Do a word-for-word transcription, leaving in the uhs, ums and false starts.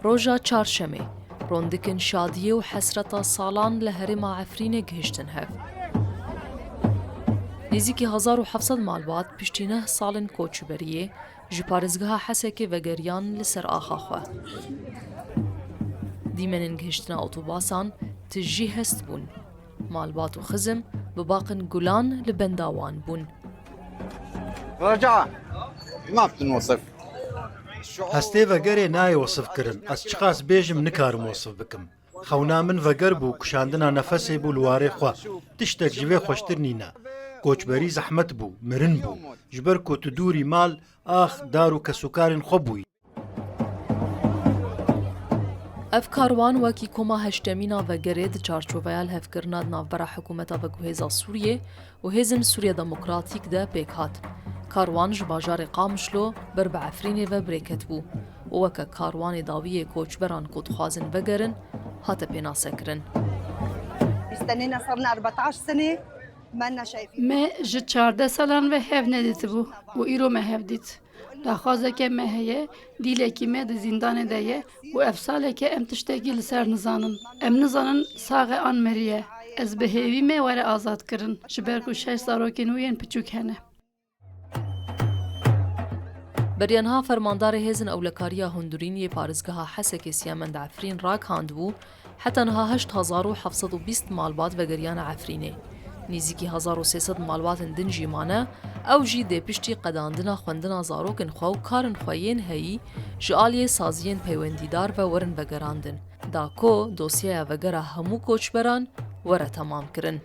Roja çarşemê, rondikin şadiyê û hesreta salan li herêma Efrînê gihiştin hev. Nêzîkî hezar û heft sed malbat piştî neh salên koçberiyê ji parêzgeha Hesekê vegeriyan li ser axa xwe. Dîmenên gihiştina otobasan tijî hest bûn. Malbat û xizim bi baqin gulan li benda wan bûn. Hestê vegerê nayê wesifkirin. Ez çiqas bêjim nikarim wesif bikim. Xewna min veger bû, kişandina nefesê bû li warê xwe. Tiştek ji vê xweştir nîne. Koçberî zehmet bû, mirin bû. Ji ber ku tu dûrî mal, ax, dar û kesûkarên xwe bûyî. Ev karwan wekî koma heştemîn a vegerê di çarçoveya lihevkirina di navbera hikûmeta veguhêza Sûriyê û Hêzên Sûriya Demokratîk de pêk hat. Karwan ji bajarê Qamişlo ber bi Efrînê ve birêket bû û weke karwanê dawiyê koçberan ku dixwazin vegerin, hate pênasekirin. استنينا صرنا أربعتعش سنة ما لنا شايفين Me ji çardeh salan ve hev nedîtibû û îro me hev dît. Daxwazeke me heye, dîlekî me di zîndanê de ye û ev saleke em tiştekî li ser nizanin. Em nizanin sax e an miriye. Ez bi hêvî me were azadkirin, ji ber ku şeş zarokên wî yên piçûk hene. Beriya niha fermandarê Hêzên Ewlekariya Hundurîn yê parêzgeha Hesekê Siyamend Efrîn ragihandibû, heta niha heşt hezar û heft sed û bîst malbat vegeriyane Efrînê. Nêzîkî hezar û sê sed malbatên din jî mane, ew jî dê piştî qedandina xwendina zarokên xwe û karên xwe yên heyî ji aliyê saziyên peywendîdar ve werin vegerandin, da ku dosyeya vegera hemû koçberan were temamkirin.